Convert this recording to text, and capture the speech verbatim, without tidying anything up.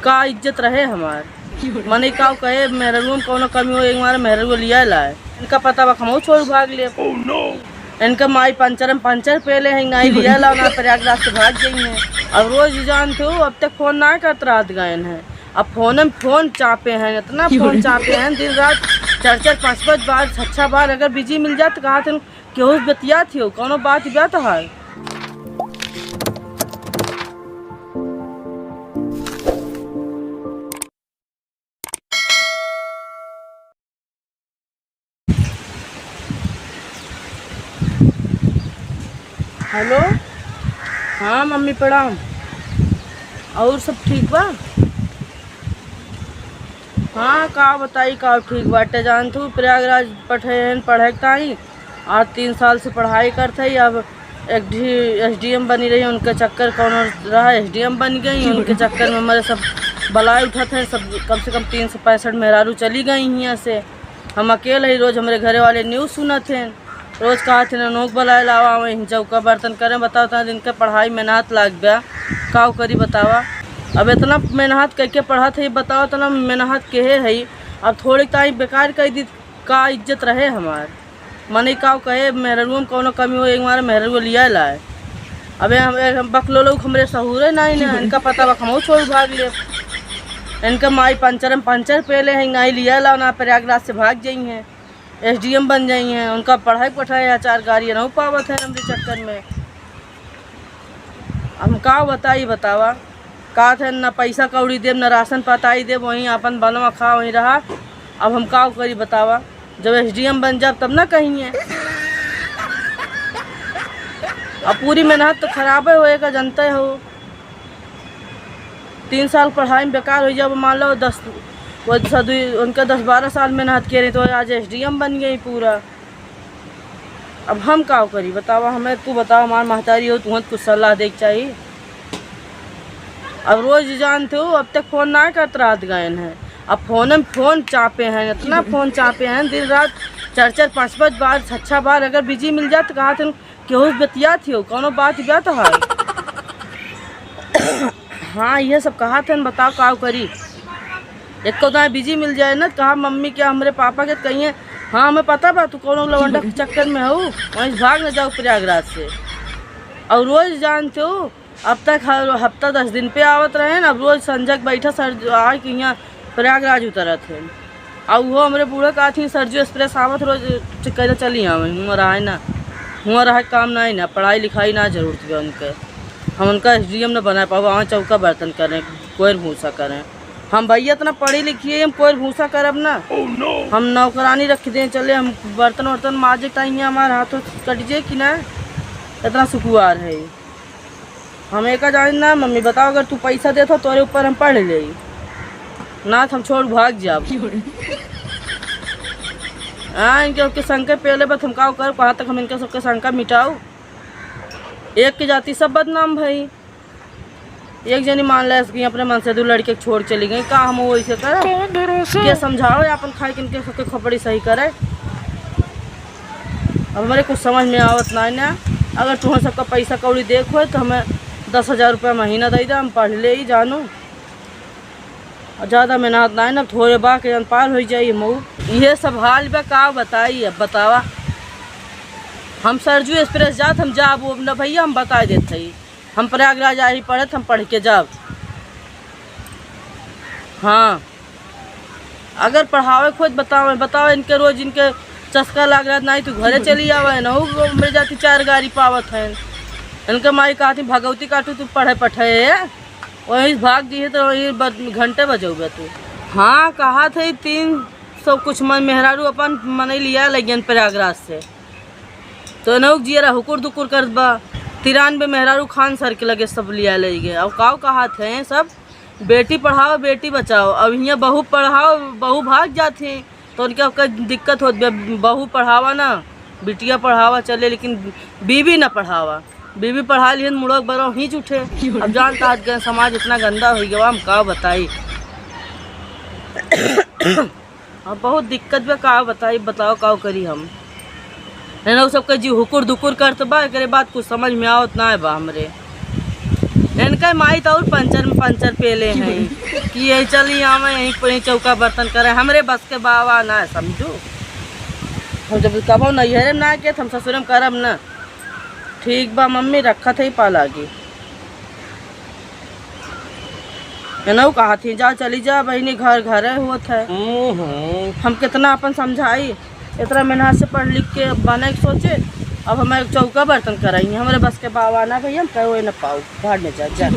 का इज्जत रहे हमार। मने का कहे, मेहररुआ में कौनो कमी हो, एक मारे मेहररुआ लिया लाए। इनका पता बा, हमहू छोड़ भाग ले। इनका माई पंचर में पंचर पेले हैं, ना ही लिया लाओ, ना प्रयागराज से भाग गई हैं। अब रोज जान तू, अब तक फोन ना करत रहत गए हैं। अब फोन में फोन चापे हैं, इतना फोन चापे हैं, दिन रात चार चार पाँच पाँच बार, छह छह बार अगर बिजी मिल जात, कहा थे केहू बतियात हो, कौनो बात बा तोहार? हेलो, हाँ मम्मी प्रणाम। और सब ठीक बा? हाँ, का बताई, का ठीक बाटे, जान तू, प्रयागराज पठे हैं पढ़े के ताई, आज तीन साल से पढ़ाई करत हई। अब एक डी, एसडीएम बनी रही, उनके चक्कर कौनो रहा, एसडीएम बन गई, उनके चक्कर में हमारे सब बलाए उठत हैं, सब कम से कम तीन सौ पैंसठ मेहरारू चली गई हियाँ से। हम अकेले ही, रोज हमरे घरे वाले न्यूज सुनत हैं, रोज कहत हैं, "ननोक बलाए लावा, वहीं चौका बर्तन करें।" बताओ, इतना दिन के पढ़ाई मेहनत लाग गया, का करी बतावा? अब इतना मेहनत करके पढ़त है, बताओ, इतना मेहनत केहे है, अब थोड़ी ताई बेकार कर दी, का इज्जत रहे हमार? मने का कहे, मेहररुआ में कौनो कमी हो, एक मारे मेहररुआ लिया लाए। अबे हम, हम बकलो लोग, हमरे सहूरे नहीं ना, इनका पता बा, हमहू छोड़ भाग ले। इनका माई पंचर में पंचर पेले हैं, ना ही लिया लाओ, ना प्रयागराज से भाग जाई हैं, एसडीएम बन जाई हैं। उनका पढ़ाई पढ़ाई है, चार गाड़ी ना हो पावत है हमरे चक्कर में। हम का बताई बतावा, का थे ना पैसा कौड़ी देब, ना राशन पताई देब, वहीं अपन बनवा खा, वहीं रहा। अब हम का करी बतावा, जब एसडीएम बन जाब तब ना कहिए। अब पूरी मेहनत तो खराबे होए का, जनते हो। तीन साल पढ़ाई में बेकार हो जाब, मान लो दस, वो सदुई, उनका दस बारह साल मेहनत किए रही, तो आज एसडीएम बन गई पूरा। अब हम का करी बतावा, हमें तू बतावा, हमार महतारी हो, तुहन कुछ सलाह दे के चाही। अब रोज जानते हो, अब तक फोन ना करत रहत गए हैं। अब फोन में फोन चापे हैं, इतना फोन चापे हैं, दिन रात चार चार पाँच पाँच बार, छह छह बार अगर बिजी मिल जात, कहा थे केहू बतियात हो, कौनो बात बा तोहार? हाँ, ये सब कहा थे, बताओ का करी। एको दाएं बिजी मिल जाए ना, कहा मम्मी के, हमरे पापा के कहिए, "हाँ, हमें पता बा तू कौनो लवंडा के चक्कर में हऊ, वहीं से भाग न जाओ प्रयागराज से।" और रोज जानते हो, अब तक हर हफ्ता दस दिन पे आवत रहे ना, अब रोज संझक बैठा सर आए कि यहाँ प्रयागराज उतरत है। और वो हमरे बूढ़े का थी, "सरजू एक्सप्रेस आवत रोज, चक्कर चली आवे, हुआ रहा है ना, हुआ रहा काम ना है ना, पढ़ाई लिखाई ना जरूरत बा उनके, हम उनका एसडीएम न बना पाओ, आवे चौका बर्तन करें, कोई भूसा करें।" हम भैया इतना पढ़ी लिखी है, हम कोई भूसा करब ना। हम नौकरानी रख दें, चले हम बर्तन वर्तन माजे टाइम हमारे हाथों से कट जाए कि ना, इतना सुकुवार है। हम एका जानी ना, मम्मी बताओ, अगर तू पैसा देत हो, तोरे ऊपर हम पढ़ ले, ना तो हम छोड़ भाग जाब। हाँ, इनके सबके शंका पहले बात हम का करब, कहाँ तक हम इनके सबके शंका मिटाऊ? एक के जाति सब बदनाम भई। एक जनी मान ले कि अपने मन से दू लड़के के छोड़ चली गई, का हम वैसे करब? कौन भरोसा? के समझावे अपन खाए के, इनके सबके खोपड़ी सही करे। अब हमरे कुछ समझ में आवत ना है ना। अगर तुहन सबका पैसा कौड़ी देख होए तो हमें दस हजार रुपया महीना दे दे, हम पढ़ ले ही जानू। और ज़्यादा मेहनत ना है ना, थोड़े बा के अनपार हो जाई मऊ। ये सब हाल बा, का बताई? अब बतावा, हम सरजू एक्सप्रेस जात, हम जाब वो ना भैया, हम बताए देत हई, हम प्रयागराज आई पढ़त, हम पढ़ के जाब। हाँ, अगर पढ़ावे खुद बतावे, बतावे इनके रोज इनके चस्का लाग रहा, नहीं तो घरे चली आवे ना, वो हमरे जाति चार गाड़ी पावत हैं। इनके माई कहती, "भगवती काटू, तू पढ़े पठे है, वहीं भाग जी है तो वहीं ब-, घंटे बजौबे तू।" हाँ, कहा थे तीन सौ कुछ मन मेहरारू अपन मनई लिया लगियन प्रयागराज से, तो नौक जियरा हुकुर दुकुर करत बा। तिरानबे मेहरारू खान सर के लगे सब लिया ले गए। अब काव कहा थे सब, बेटी पढ़ाओ, बेटी बचाओ। अब हियाँ बहू पढ़ाओ, बहू भाग जात ही, तो उनके आपका दिक्कत होत बा। बहू पढ़ावा ना, बिटिया पढ़ावा चले, लेकिन बीबी ना पढ़ावा। बीबी पढ़ा लिहन, मुड़क बरो खींच उठे। अब जानता आज के समाज इतना गंदा हो गया, हम का बताई। अब बहुत दिक्कत बा, का बताई, बताओ का करी हम। है ना, उ सबके जी हुकुर दुकुर करत बा, एकरे बाद कुछ समझ में आवत ना बा हमरे। एन कहे माई तो और पंचर में पंचर पेले हैं कि ये चली आवे यहीं पे चौका बर्तन करे, हमरे बस के बावा ना है, समझू। हम जब कबो नैहरे में ना के, हम ससुरे में करब ना। ठीक बा मम्मी, रखत है पालागी। एनहु कहत ही, "जा, चली जा बहिनी, घर घरे होत है।" हम्म। हम कितना अपन समझाई, इतना मेहनत से पढ़ लिख के बने के सोचे, अब हमें चौका बर्तन कराई, हमरे बस के बावा ना भैया, हम कहो न पाऊ, भाड़ में जा, जा।